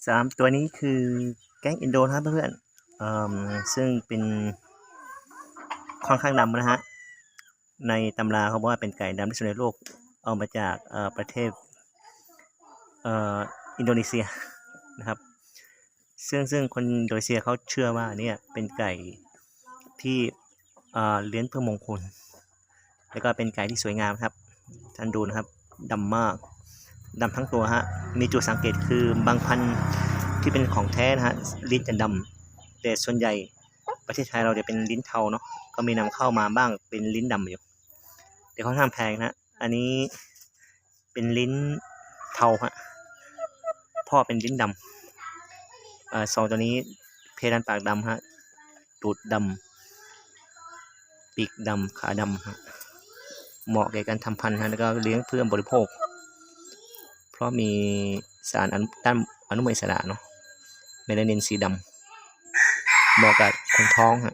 ສາມ ຕົວນີ້ຄືແກ້ງອິນໂດນະ ເພື່ອນໆ ເອີ່ມ ເຊິ່ງເປັນ ຂ້ອນຂ້າງດຳນະຮະ. ໃນຕຳລາເຂົາບອກວ່າເປັນໄກ່ດຳທີ່ສຸດໃນໂລກ ເອົາມາຈາກ ເອີ່ ປະເທດ ເອີ່ ອິນໂດເນເຊຍນະຄັບ. ເຊິ່ງ ເຊິ່ງຄົນອິນໂດເນເຊຍເຂົາເຊື່ອວ່າເນີ້ຍເປັນໄກ່ທີ່ ເອີ່ ລ້ຽງເພື່ອມົງຄົນ ແລ້ວກໍເປັນໄກ່ທີ່ສວຍງາມຄັບ. ທ່ານດູນະຄັບ ດຳມາກ ດຳທັງຕົວຮະ. ມີຈຸດສັງເກດຄືບາງພັນທີ່ເປັນຂອງແທ້ນະຮະ ລີ້ນຈະດຳ ແຕ່ສ່ວນໃຫຍ່ປະເທດໄທເຮົາຈະເປັນລີ້ນເທົາເນາະ ກໍມີນຳເຂົ້າມາບ້າງເປັນລີ້ນດຳຢູ່ ແຕ່ຂ້ອນຂ້າງແພງນະ. ອັນນີ້ເປັນລີ້ນເທົາຮະ ພໍ່ເປັນລີ້ນດຳ. ເອີ່ ສອງຕົວນີ້ເພດານປາກດຳຮະ ຕູດດຳ ປີກດຳ ຂາດຳຮະ ເໝາະແກ່ການທຳພັນຮະ ແລ້ວກໍລ້ຽງເພື່ອບໍລິໂພກ ເພາະມີສານອະນຸ ຕ້ານອະນຸມູນອິດສະຫຼະເນາະ ເມລານິນສີດຳ ເໝາະກັບຄົນທ້ອງຮະ.